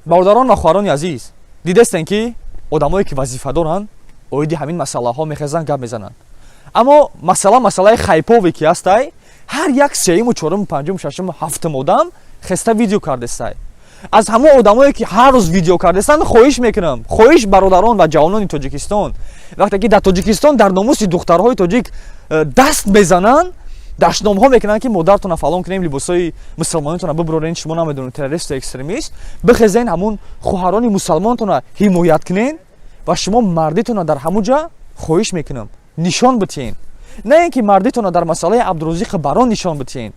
Бародарон ва хоҳарони азиз, дидестем, ки одамое, ки вазифа доранд, оиди ҳамин масъалаҳо мехезанд, гап мезананд. Аммо масъала, масъалаи хайпове ки ҳастай, ҳар як сеюму, чоруму, панҷуму, шашуму, ҳафтум одам хеста видео кардестай. Аз ҳамон одамое, ки ҳар рӯз видео кардестанд, хоҳиш мекунам, хоҳиш, бародарон ва ҷавонони Тоҷикистон: вақте ки дар Тоҷикистон дар номуси духтарҳои тоҷик даст мезананд, дашномҳо мекунанд, ки модаратона фалон кунем, либосҳои мусулмонитона бибурорен, шумо намедонед, террористу экстремист, бихезен, ҳамун хоҳарони мусалмонтона ҳимоят кунен ва шумо мардитона дар ҳамун ҷа, хоҳиш мекунам, нишон битиҳен, на ин ки мардитона дар масъалаи Абдурозиқи Барон нишон битиҳен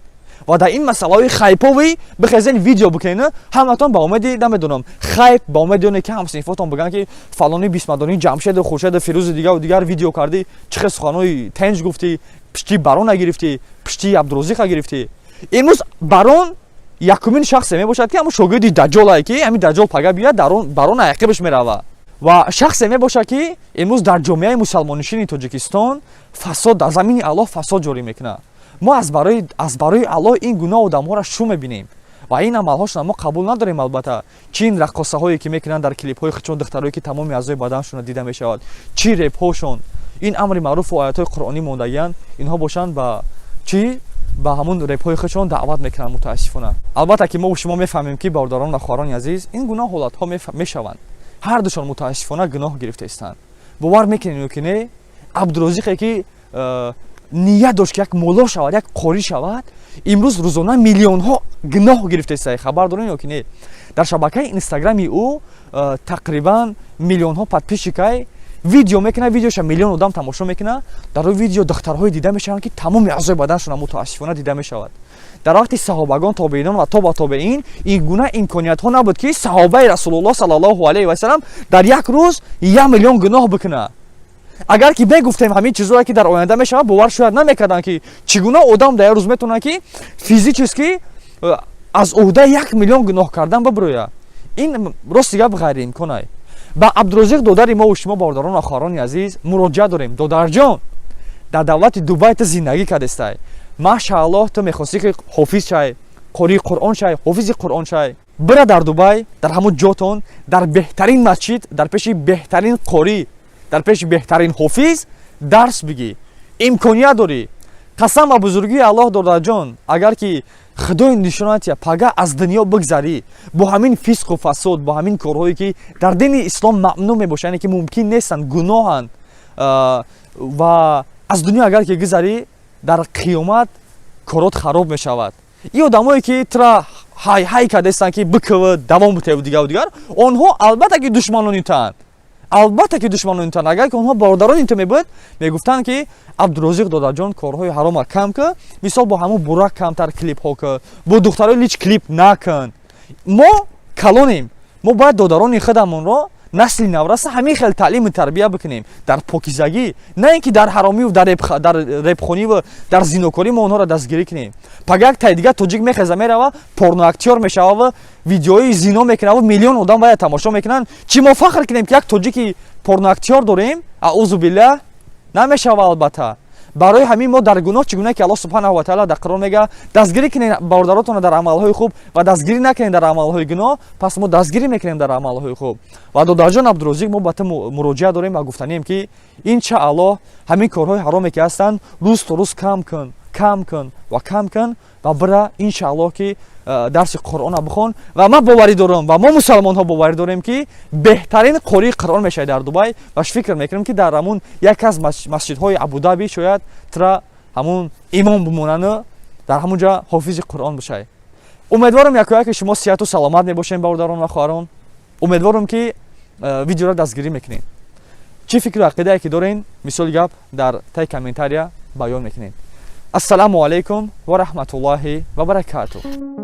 ва дар ин масъалаҳои хайповӣ бихезен, видео бикунен. Ҳаматон ба умеди, намедонам, хайп, ба умеди оне ки ҳамсинфотон бигӯянд, ки фалони бисмадонӣ, Ҷамшеду, Хуршеду, Фирӯзи, дигаву дигар видео кардӣ, чӣ хел суханҳои тенҷ гуфтӣ, пишти Барона гирифтӣ, пишти Абдурозиқа гирифтӣ. Имрӯз Барон якумин шахсе мебошад, ки ҳамун шогирди Даҷолае, ки ҳамин Даҷол пага биёяд, Барон ақибаш мерава ва шахсе мебошад, ки имрӯз дар ҷомеаи мусалмоннишини Тоҷикистон фасод, дар замини Аллоҳ фасод ҷорӣ мекунад. Мо аз барои Аллоҳ ин гуна одамҳоро шу мебинем ва ин амалҳошона мо қабул надорем. Албатта, чӣ ин раққосаҳое, ки мекунанд дар клипҳои худшон, духтарое, ки тамоми аъзои баданшона дида мешавад, чӣ репҳошон, ин амри маъруфу оятҳои қуръонӣ мондагиянд, инҳо бошанд, ба чӣ, ба ҳамун репҳои худшон даъват мекунанд, мутаассифона. Албатта, ки мо шумо мефаҳмем, ки, бародарон ва хоҳарони азиз, ин гуна ҳолатҳо мешаванд. Ҳардушон мутаассифона гуноҳ гирифта истанд. Бовар мекунед ё ки не, Абдурозиқе, ки ният дошт, ки як мулло шавад, як қорӣ шавад, имрӯз рӯзона миллионҳо гуноҳ гирифта истае. Хабар дорем ё ки не, дар шабакаи Инстаграми ӯ тақрибан миллионҳо подписчикай. Видео мекунад, видеоша миллион одам тамошо мекунад. Дар он видео духтарҳое дида мешаванд, ки тамоми аъзои баданшона мутаассифона дида мешавад. Дар вақти саҳобагон, тобеинон ва тоба тобеин ин гуна имкониятҳо набуд, ки саҳобаи Расулуллоҳ саллаллоҳу алайҳи васалам дар як рӯз 1 миллион гуноҳ бикунад. Агар ки мегуфтем ҳамин чизое, ки дар оянда мешавад, бовар шояд намекарданд, ки чӣ гуна одам дар як рӯз метавонад, ки физически аз уҳдаи 1 миллион гуноҳ кардан бибурӯяд. Ин, рости гап, ғайриимконай. Ба Абдурозиқ, додари мову шумо, бародарон ва хоҳарони азиз, муроҷиат дорем. Додарҷон, дар давлати Дубай ту зиндагӣ кардестай, машааллоҳ. Ту мехостӣ, ки ҳофиз шай, қории Қуръон шай, ҳофизи Қуръон шай. Бира дар Дубай, дар ҳамун ҷотон, дар беҳтарин масҷид, дар пеши беҳтарин қорӣ, дар пеши беҳтарин ҳофиз дарс бигӣ. Имконият дорӣ. Қасам ба бузургии Аллоҳ, додарҷон, агар ки Худои нишонатия, пага аз дунё бигзарӣ бо ҳамин фисқу фасод, бо ҳамин корҳое, ки дар дини ислом мамнӯъ мебошанд, яъне ки мумкин нестанд, гуноҳанд, ва аз дунё агар ки гузарӣ, дар қиёмат корот хароб мешавад. Ин одамое, ки тура ҳай ҳай кардастанд, ки бикува, давом бутеву, дигаву дигар, онҳо албатта ки душманони туанд, албатта ки душманони туанд. Агар ки онҳо бародарони ту мебуд, мегуфтанд, ки Абдурозиқ, додарҷон, корҳои ҳарома кам кун, мисол, бо ҳамун бурак камтар клипҳо кун, бо духтарои лич клип накун. Мо калонем, мо бояд додарони худамонро, насли навраса, ҳамин хел таълиму тарбия бикунем дар покизагӣ, на ин ки дар ҳаромиву дар репхониву дар зинокорӣ мо онҳоро дастгирӣ кунем. Пага як тай дигар тоҷик мехеза, мерава, порноактёр мешавава, видеои зино мекунаву миллион одам вая тамошо мекунанд. Чӣ мо фахр кунем, ки як тоҷики порноактёр дорем? Аузу биллаҳ, намешава. Албатта, барои ҳамин мо дар гуноҳ, чӣ гуна ки Аллоҳ субҳанаҳу ва таала дар Қуръон мега: «Дастгирӣ кунед бародаротонро дар амалҳои хуб ва дастгирӣ накунед дар амалҳои гуноҳ», пас мо дастгирӣ мекунем дар амалҳои хуб. Ва, додарҷон Абдурозиқ, мо ба ту муроҷиат дорем ва гуфтанием, ки иншааллоҳ ҳамин корҳои ҳароме, ки ҳастанд, рӯз то рӯз кам кун, кам кун ва кам кун ва бира, иншааллоҳ, ки дарси Қуръона бихон. Ва ман боварӣ дорам ва мо мусалмонҳо боварӣ дорем, ки беҳтарин қории Қуръон мешавад дар Дубай. Ва фикр мекунем, ки дар ҳамун як аз масҷидҳои Абудаби шояд тура ҳамун имом бимонану дар ҳамун ҷа ҳофизи Қуръон бошай. Умедворам, якояке шумо сиҳату саломат мебошем. Бародарон ва хоҳарон, умедворам, ки видеоро дастгирӣ мекунем. Чӣ фикру ақидае ки дорен, мисоли гап, дар таи комментария баён мекунем. Ассалому алайкум ва раҳматуллоҳи ва баракатуҳ.